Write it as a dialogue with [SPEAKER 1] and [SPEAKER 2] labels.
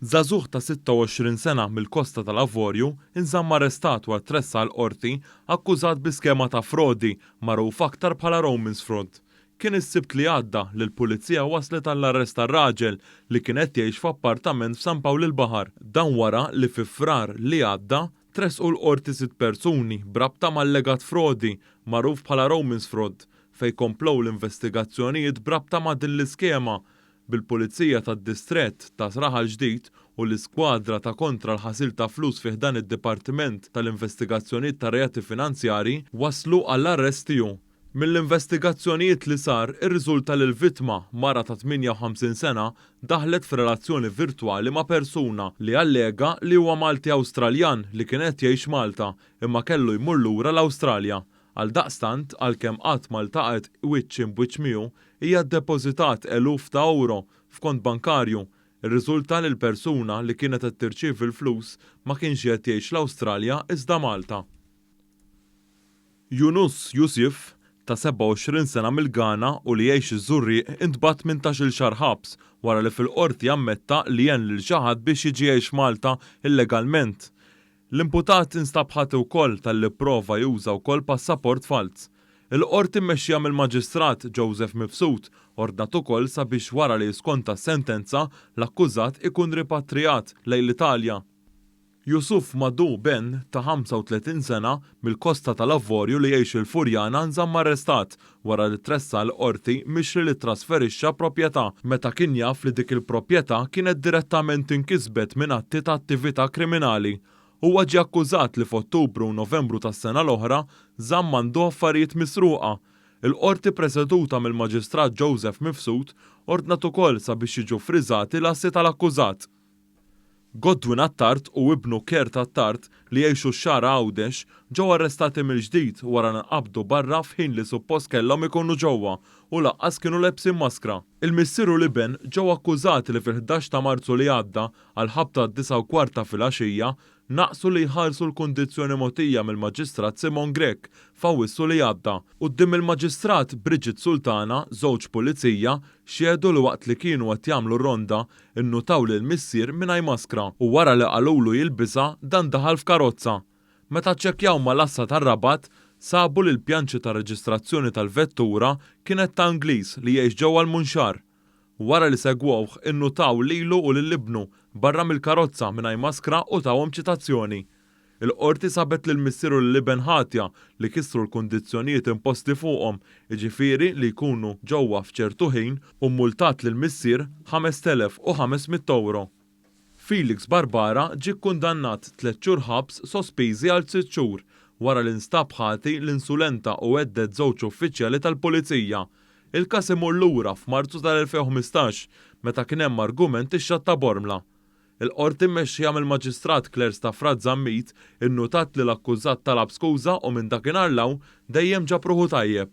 [SPEAKER 1] Żagħżugħ ta' 26 sena mill-Kosta tal-Avorju nżamm arrestat wara tressaq l-Qorti akkużat bi skema ta' frodi magħruf aktar bħala Romans Fraud. Kien is-Sibt li għadda li l-Pulizija waslet għall-arrest tar-raġel li kien qed jgħix f'appartament f'San Pawl il-Baħar. Dan wara li fi Frar li għadda tressqu l-Qorti sitt persuni b'rabta ma' allegat frodi magħruf bħala Romans Fraud fejn komplew l-investigazzjonijiet b'rabta ma' din l-iskema bil-Pulizija tad-Distrett ta' Raħal Ġdid u l-Iskwadra ta' Kontra l-Ħasil ta' Flus fi ħdan id-Dipartiment tal-Investigazzjonijiet ta' Reati Finanzjarji waslu għall-arrest tiegħu. Mill-investigazzjonijiet li sar irriżulta li l-vittma, mara ta' 58 sena, daħlet f'relazzjoni virtwali ma' persuna li allega li huwa Malti Awstraljan li kien qed jgħix Malta imma kellu jmur lura l-Awstralja. Għaldaqstant, għalkemm qatt ma ltaqgħet wiċċ imb'wiċċ miegħu, hija ddepożitat eluf ta' ewro f'kont bankarju. Irriżulta li l-persuna li kienet qed tirċievi l-flus ma kienx qiegħed jgħix l-Awstralja iżda Malta. Yunus Yusuf, ta' 27 sena mill-Ghana u li jgħix iż-Żurrieq intbagħat 18-il xahar ħabs wara li fil-Qorti ammetta li għen lil xi ħadd biex jiġi jgħix Malta illegalment. L-imputat instab ħati wkoll talli pprova juża wkoll passaport falz. Il-Qorti mmexxija mill-Maġistrat Joseph Mifsud ordnat ukoll sabiex wara li jiskonta s-sentenza l-akkużat ikun ripatrijat lejn l-Italja. Yusuf Madu Ben ta' 35 sena mill-Kosta tal-Avorju li jgħix il-Furjana nżamm arrestat wara li tressaq l-Qorti mixli li ttrasferixxa proprjetà meta kien jaf li dik il-proprjetà kienet direttament inkisbet minn atti ta' attività kriminali. Huwa ġie akkużat li f'Ottubru u Novembru tas-sena l-oħra żamm għandu affarijiet misruqa. Il-Qorti preseduta mill-Maġistrat Joseph Mifsud ordnat ukoll sabiex jiġu ffriżati l-assi tal-akkużat. Godwin Attard u ibnu Kurt Attard, li jgħixu x-Xagħra Għawdex, ġew arrestati mill-ġdid wara li nqabdu barra f'ħin li suppost kellhom ikunu ġewwa u lanqas kienu lebsin maskra. Il-missier u l-iben ġew akkużati li fil-ħdax ta' Marzu li għadda għall-ħabta tad-disgħa u kwart ta' filgħaxija naqsu li jħarsu l-kundizzjoni mogħtija mill-Maġistrat Simon Grech f'Awwissu li għadda. Quddiem il-Maġistrat Bridget Sultana, żewġ pulizija xehdu li waqt li kienu qed jagħmlu r-ronda, innutaw lill-missier mingħajr maskra u wara li qalulu jilbisha, dan daħal f'karozza. Meta ċċekkjaw mal-għassa tar-Rabat, sabu li l-pjanċi tar-reġistrazzjoni tal-vettura kienet ta' Ingliż li jgħix ġewwa l-Munxar. Wara li segwewh, innutaw lilu u lil ibnu barra mill-karozza mingħajr maskra u tawhom ċitazzjoni. Il-Qorti sabet lill-missier u lill-iben ħatja li kisru l-kundizzjonijiet imposti fuqhom, jiġifieri li jkunu ġewwa f'ċertu ħin u mmultat lill-missier 5,500 ewro. Felix Barbara ġie kkundannat tliet xhur ħabs sospiżi għal sitt xhur wara li nstab ħati li insulenta u hedded żewġ uffiċjali tal-Pulizija. Il-każ imur lura f'Marzu tal-2015 meta kien hemm argument ix-Xatt ta' Bormla. Il-Qorti mmexxija mill-Maġistrat Claire Stafrace Zammit innutat li l-akkużat talab skuża u minn dakinhar 'l hawn dejjem ġab ruħu tajjeb.